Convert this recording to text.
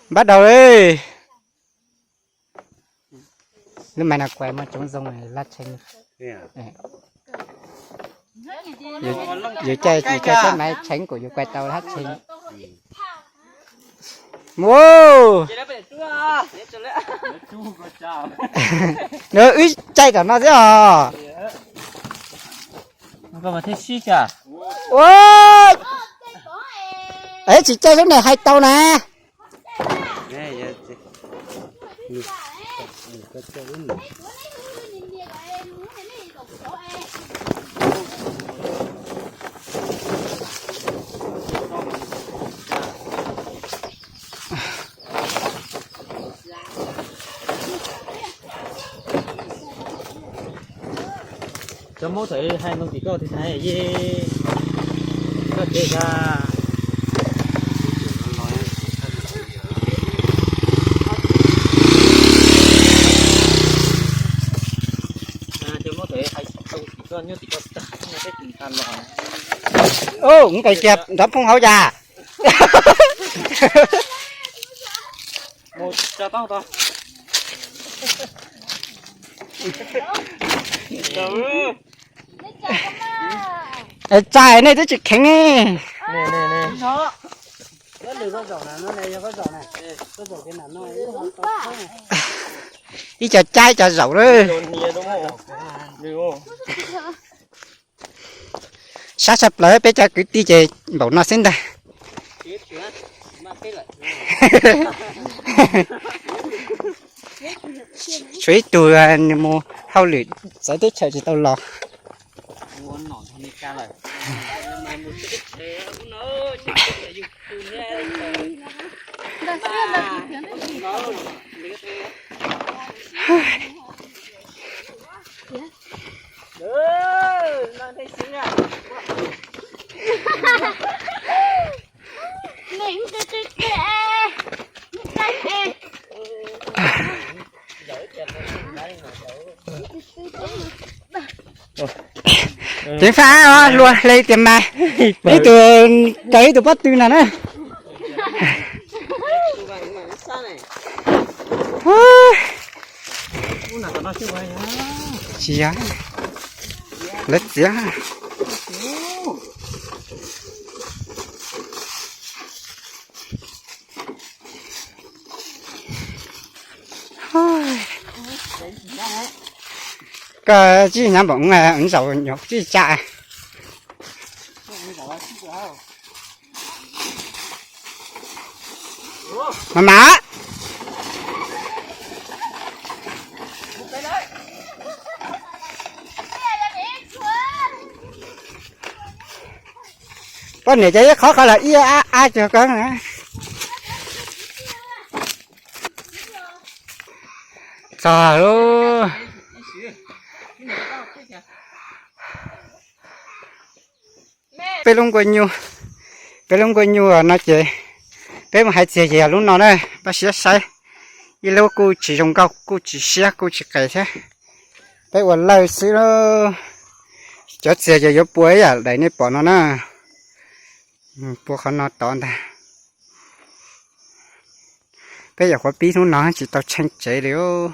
Npab daug li. Lub mais no kuas muaj coob zoo lab tshee. Yus caij, yus caij tsheb mais tshee kuas yus kuas tau lab tshee. Mus. Nws wb caij tom no xwb os. Ua, es tsis caij lub niag hais tau na. Cov Hmoob thaum hais ntoo tim koj tis thaiv ye, koj tsev a. Cov Hmoob thaum hais ntoo tim koj nyob tim koj tag, peb tis thaiv los. Ub, nqis kiag nrov phooj hauv cas. Mus tsa taub tau. Tsa nej twb tsis kheev. Ib co caib ib co zaum lawm. Sab tshaj plaws peb cov kwv tij ces npaum no xwb ntag. Tshuav ib tug nws mus hauj lwm txawv teb chaws tsis tau los. Ceev faj os, luag hle tias mas ib tug raws ib tug pob tw no na. Tsis yog, lawv txiav. Koj tsis nyob npaum zaum nyuam tsis tsa. Mas mas. Poj niam ces ib qhov qhov los ib a a cuag koj na. Txog lauj. Peb lub nkuaj nyuj, peb lub nkuaj nyuj no ces peb mus hais txiag ces yog lub no na, pab siab saib. Ib lub kuj tsis zoo nkauj, kuj tsis siab, kuj tsis qes thiab. Peb ua lawj xwb lauj. Cov txiag ces yuav pua ib yam daim nej pom no na. Pua qhov no tod ntag. Peb yam qhuav pib hnub no tsis tau tsheej tsev li os.